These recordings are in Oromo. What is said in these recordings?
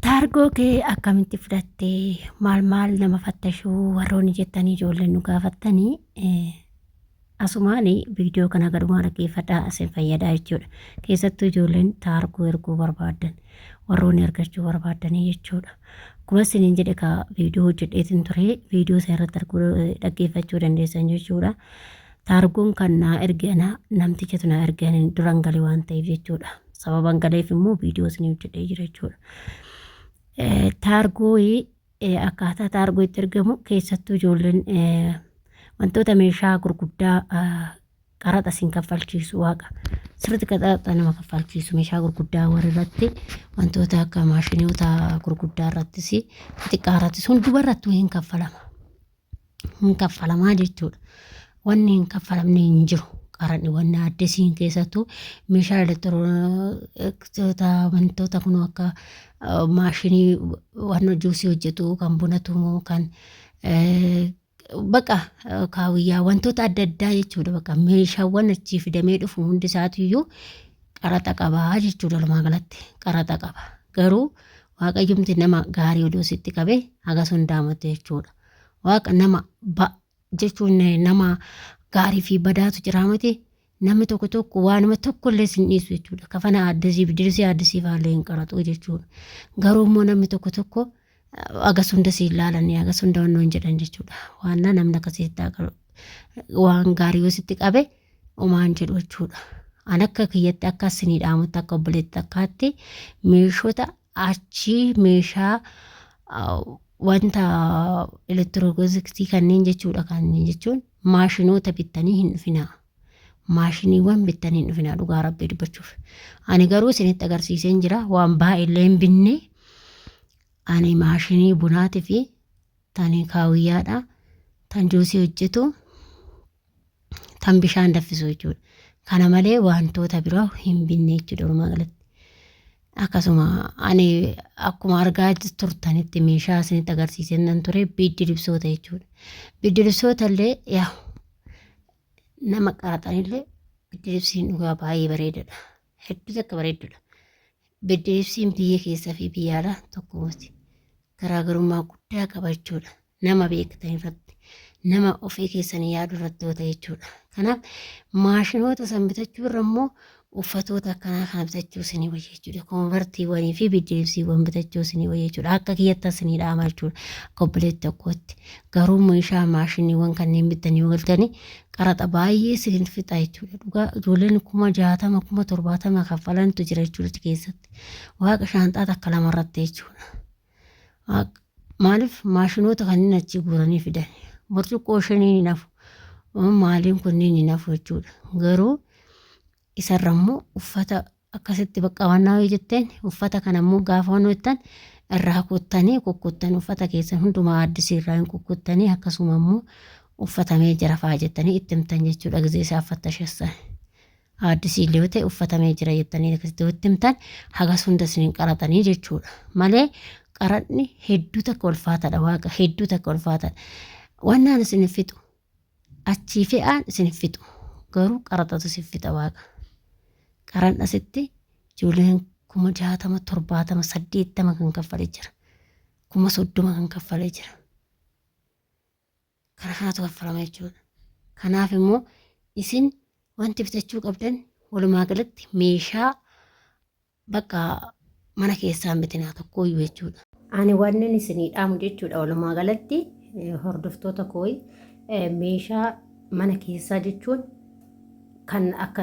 Taargoo kee akkamitti fudhattee maal maal nama fattashuu warroonni jettanii ijoolleen nu gaafattanii asumaan viidiyoo kana gadhumaa dhaggeeffadhaa isin fayyadaa jechuudha. Keessattuu ijoolleen taargoo erguu barbaaddan warroonni argachuu barbaaddanii jechuudha. Akkuma isiniin jedhe ka viidiyoo hojjedheetiin ture viidiyoo isa irratti arguu dhaggeeffachuu dandeessan jechuudha. Taargoon kan naa erge ana namtichatu naa erge ani duran gale waan ta'eef jechuudha. Sababan galeef immoo viidiyoo isinii hojjedhee jira jechuudha. Taargoo akkaataa taargoo itti ergamu keessattuu ijoolleen wantoota meeshaa gurguddaa qaraxa isin kaffalchiisu waaqa sirriitti qaraxa nama kaffalchiisu meeshaa gurguddaa warra irratti wantoota akka maashinoota gurguddaa irrattis xixiqqaa irrattis hunduma irrattuu hin kaffalama. Hin kaffalamaa jechuudha. Wanni hin kaffalamne hin jiru. Qaranni wanni addisiin keessattuu meeshaa elektirooniksota wantoota kun akka maashinii waan juusii hojjetu kan buna tumu kan baqa kaawiyyaa wantoota adda addaa jechuudha. Baqa meeshaawwan achii fidamee dhufu hundi isaatiiyyuu qaraxa qabaa jechuudha. Walumaa galatti qaraxa qaba. Garuu waaqayyumti nama gaarii odoo sitti qabe hagas hundaa mute jechuudha. Waaqa nama ba jechuun nama gaarii fi badaatu jira miti. Namni tokko tokko waanuma tokko illee sin dhiisu jechuudha. Kafana addisiif dirsii addisiif haallee hin qaraxu jechuudha. Garuu immoo namni tokko tokko hagas hunda si ilaalanii hagas hunda wannoo hin jedhan jechuudha. Waannaa namni akkasitti waan gaarii yoo sitti qabe homaa hin jedhu jechuudha. An akka kiyyatti akka isinii dhaamutti akka obboleetti takkaatti meeshota achii meeshaa wanta elektirooniksii kanneen jechuudha kanneen jechuun maashinoota bittanii hin dhufinaa. Maashiniiwwan bittanii hin dhufinaa dhugaa rabbii dubbachuuf. Ani garuu isinitti agarsiiseen jira waan baay'eellee hin binne. Ani maashinii bunaatii fi tan kaawiyyaadha. Tan juusii hojjetu tan bishaan danfisu jechuudha. Kana malee wantoota biroo hin binne jechuudha walumaa galatti. Akkasuma ani akkuma argaa turtanitti meeshaa isinitti agarsiiseen nan ture biddi libsoota jechuudha. Biddi libsoota illee yaa nama qaraxanillee biddi libsiin dhugaa baay'ee bareedadha. Hedduu takka bareeddudha. Biddi libsiin biyya keessaa fi biyya alaa tokko miti. Garaagarummaa guddaa qaba jechuudha. Nama beektan irratti nama ofii keessanii yaadu irratti yoo ta'e jechuudha. Kanaaf maashinoota san bitachuu irra immoo uffatoota akkanaa kana bitachuu isinii wayya jechuudha. Koonvartiiwwanii fi biddeebsiiwwan bitachuu isinii wayya jechuudha. Akka kiyyatti isinii dhaama jechuudha. Akka obboleetti tokkootti. Garuu meeshaa maashiniiwwan kanneen bittanii yoo galtanii qaraxa baay'ee isin fixa jechuudha. Dhugaa ijoolleen 60,000 70,000 kaffalantu jira jechuudha keessatti. Waaqa shaanxaa takka lamarratti jechuudha. Maaliif maashinoota kanneen achii guuranii fidan? Burcuqqoo shaniin hin hafu. Maaliin kunniin hin hafu jechuudha. Garuu isarra immoo uffata akkasitti bakka waan yoo jetteen uffata kana immoo gaafa waan jettan irraa kuttanii kukkuttanii uffata keessan hundumaa addisii irraa hin kukkuttanii akkasuma immoo uffatamee jira fa'aa jettanii itti himtan jechuudha gizee isaa fattashessan. Aaddisii illee yoo ta'e uffatamee jira jettanii akkasitti yoo itti himtan hagas hunda isin hin qaraxanii jechuudha. Malee qaraxni hedduu takka ulfaataadha waaqa hedduu takka ulfaataadha. Wannaan isin hin fixu achii fe'aan isin hin fixu garuu qaraxatu isin fixa waaqa. Qaran asitti ijoolleen 60,000 70 80 kan kaffalee jira. 30,000 kan kaffalee jira. Kana kanatu kaffalama jechuudha. Kanaaf immoo isin wanti bitachuu qabdan walumaa galatti meeshaa bakka mana keessaa hin bitinaa tokkooyyuu jechuudha. Ani wannan isinii dhaamu jechuudha walumaa galatti hordoftoota kooyi meeshaa mana keessaa jechuun kan akka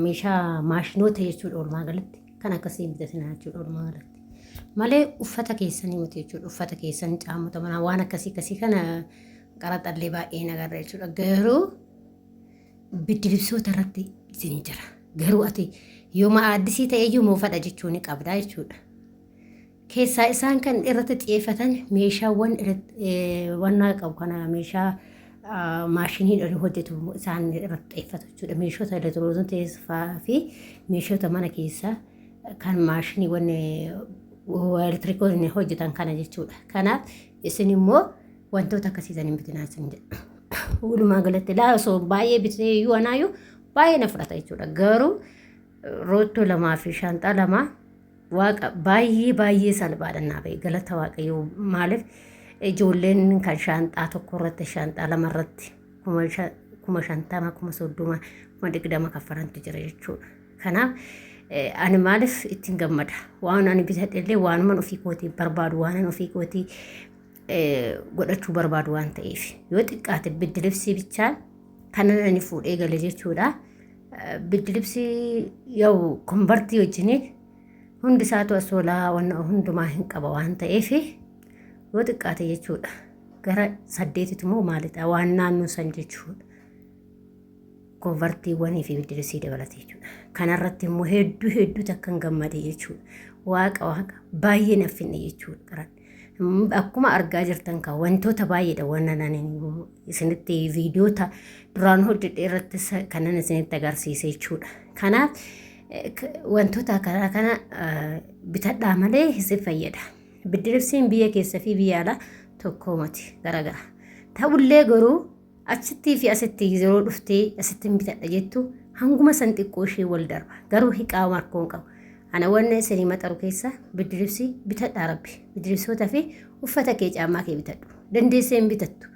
meeshaa maashinoota jechuudha walumaa galatti kan akkasii hin bitatinaa jechuudha walumaa galatti. Malee uffata keessanii miti jechuudha uffata keessan caamota manaa waan akkasii akkasii kana qaraxallee baay'ee hin agarra jechuudha. Garuu biddiribsoota irratti isin jira. Garuu ati yooma aaddisii ta'e iyyuu moofadha jechuu ni qabda jechuudha. Keessaa isaan kan irratti xiyyeeffatan meeshaawwan wannaa qabu kana meeshaa maashiniin hojjetu isaan irratti xiyyeeffatu jechuudha. Meeshoota elektirooniksii fi meeshoota mana keessaa kan maashiniiwwan elektirikoonni hojjetan kana jechuudha. Kanaaf isin immoo wantoota akkasii san hin bitinaa isin jedha. Walumaa galatti laa osoo baay'ee bitee iyyuu anaayyuu baay'ee na fudhata jechuudha. Garuu roottoo lamaa fi shaanxaa lamaa Waaqa baay'ee baay'ee salphaadha naa ba'e, galata Waaqayyoo. Maaliif, ijoolleen kan shaanxaa tokko irratti, shaanxaa lama irratti 50,000, 30,000, 20,000 kaffalantu jira jechuudha. Kanaaf ani maaliif ittiin gammada? Waan ani bitadhe illee waanuman ofii kootii barbaadu, waanan ofii kootii godhachuu barbaadu waan ta'eef, yoo xiqqaate biddilibsii bichaan kanan ani fuudhee gale jechuudha. Biddilibsii yoo kombartii wajjiniin hundi isaatu asoolaa waan hundumaa hin qaba waan ta'eef, yoo xiqqaate jechuudha. Gara saddeetitu moo maalidha waan naannoo san jechuudha. Konvartiiwwanii fi biddilibsii dabalate jechuudha. Kanarratti immoo hedduu hedduu takkan gammade jechuudha. Waaqa waaqa baay'ee naffinne jechuudha. Qaran. Akkuma argaa jirtan kan wantoota baay'eedha waan ani isinitti viidiyoota duraan hojjedhe irratti kanan isinitti agarsiise jechuudha. Kanaaf wantoota akkanaa kana bitadhaa malee isin fayyada. Biddilibsiin biyya keessa fi biyya alaa tokko miti, garagara. Ta'ullee garuu achittii fi asitti yeroo dhuftee asitti hin bitadha jettu hanguma san xiqqoo ishee wal darba. Garuu hiqaa markoo hin qabu. Ana wanna isinii maxaru keessa biddilibsii bitadhaa rabbi. Biddilibsoota fi uffata kee, caammaa kee bitadhu. Dandeessee hin bitattu.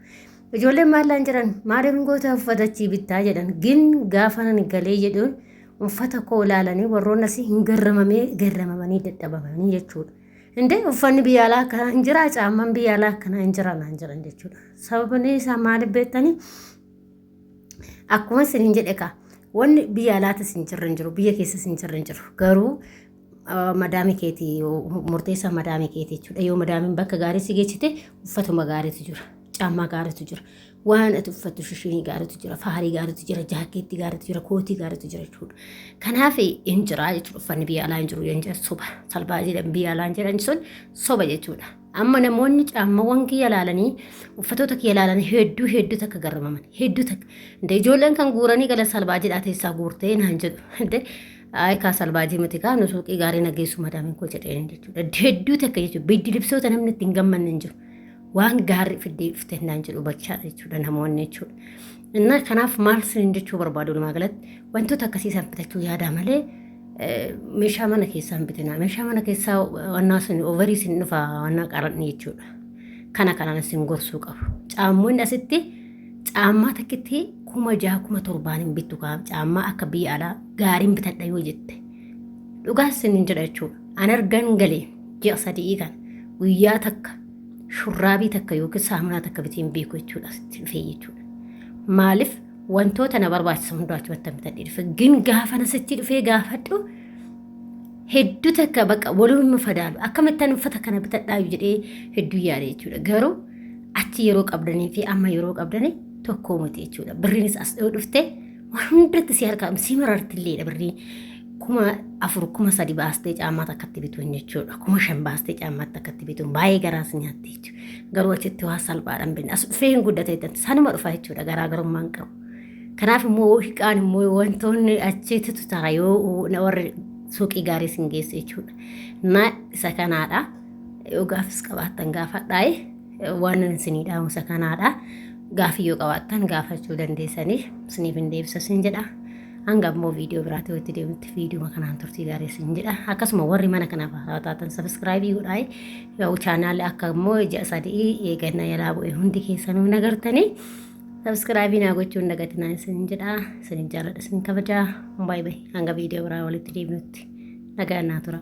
Ijoolleen maallaan jiran maaliif goota uffata achii bittaa jedhan, gin gaafa nan galee jedhuun uffata koo ilaalanii warroonni asii hin garramamee garramamanii dadhabamanii jechuudha. Indee uffanni biyya alaa akkanaa hin jiraa, caammaan biyya alaa akkanaa hin jiraa naan jedhan jechuudha. Sababni isaa maaliif beektanii? Akkuma isiniin jedhe kaa, wanni biyya alaatis hin jirre hin jiru, biyya keessas hin jirre hin jiru. Garuu madaamii keetii murteessaa madaamii keetii jechuudha. Yoo madaamiin bakka gaarii si geessite, uffatuma gaariitu jira, caammaa gaariitu jira, waan ati uffattu shishiinii gaariitu jira, faarii gaariitu jira, jaakkeettii gaariitu jira, kootii gaariitu jira jechuudha. Kanaaf hin jira jechuudha, uffanni biyya alaa hin jiru yoo jedhan soba, salphaa jedhan, biyya alaa hin jedhan sun soba jechuudha. Amma namoonni caammawwan kiyya ilaalanii, uffatoota kiyya ilaalanii hedduu hedduu takka garramaman, hedduu takka. Inte ijoolleen kan guuranii gala salphaa jedhaa teessaa guurtee naan jedhu. Inte ayi kaa, salbaajii miti kaa, nu suuqii gaarii na geessu madaamiin koo jedheen jechuudha. Hedduu takka jechuudha. Biddi libsoota namni ittiin gammanne hin jiru. Waan gaarii fiddee dhufte naan jedhu bachaadha jechuudha namoonni jechuudha. Innaa kanaaf maal isin jechuu barbaadu, walumaa galatti wantoota akkasii isaan bitachuu yaadaa malee meeshaa mana keessaa hin bitinaa. Meeshaa mana keessaa wannaa sun overii isin dhufa, wannaa qaranni jechuudha. Kana kanaan isin gorsuu qabu. Caammoonni asitti caammaa takkitti 6,000, 7,000n hin bittu kaa, caammaa akka biyya alaa gaariin bitadha yoo jette. Dhugaa isin hin jedha jechuudha. An argan galee ji'a 3 kana guyyaa takka shurraabii takka yookiin saamunaa takka bitee hin beeku jechuudha asitti dhufee jechuudha. Maaliif, wantoota na barbaachisan hundaa achumatti bitadhee dhufe. Gin gaafa asitti dhufee gaafadhu hedduu takka bakka waluma fadaalu, akkamittan uffata kana bitadhaayu jedhee hedduu yaade jechuudha. Garuu achi yeroo qabdanii fi amma yeroo qabdanii tokkoo miti jechuudha. Birriinis as dhiyoo dhufte waan hundatti si harkaa si marartilleedha, birrii 4,000, 3,000 baastee caammaa takkatti bituun jechuudha. 5,000 baastee caammaa takkatti bituun baay'ee garaas nyaatti jechuudha. Garuu achitti waan salphaadhaan binne as dhufee hin guddate sanuma dhufa jechuudha, garaagarummaan qabu. Kanaaf immoo hiqaan immoo wantoonni achitti ta'a yoo warri suuqii gaarii sin geesse jechuudha. Na isa kanaadha. Yoo gaafis qabaattan gaafadhaa. Waan isinii dhaamu isa kanaadha. Gaafii yoo qabaattan gaafachuu dandeessanii isiniif hin deebisa sin jedha. Hanga ammoo viidiyoo biraatti walitti deemutti viidiyoo kanaan turtii gaarii isin jedha. Akkasuma warri mana kanaaf haarawaa taatan subscribe godhaa. Yoo chaanaali akka immoo ji'a 3 eegannaa jalaa bu'e hundi keessanuu nagartanii. Subscribe naa gochuun dagatinaa isin jedha. Isin jaalladha, isin kabajaa. Baay'ee baay'ee hanga viidiyoo biraa walitti deebinutti nagaan naa tura.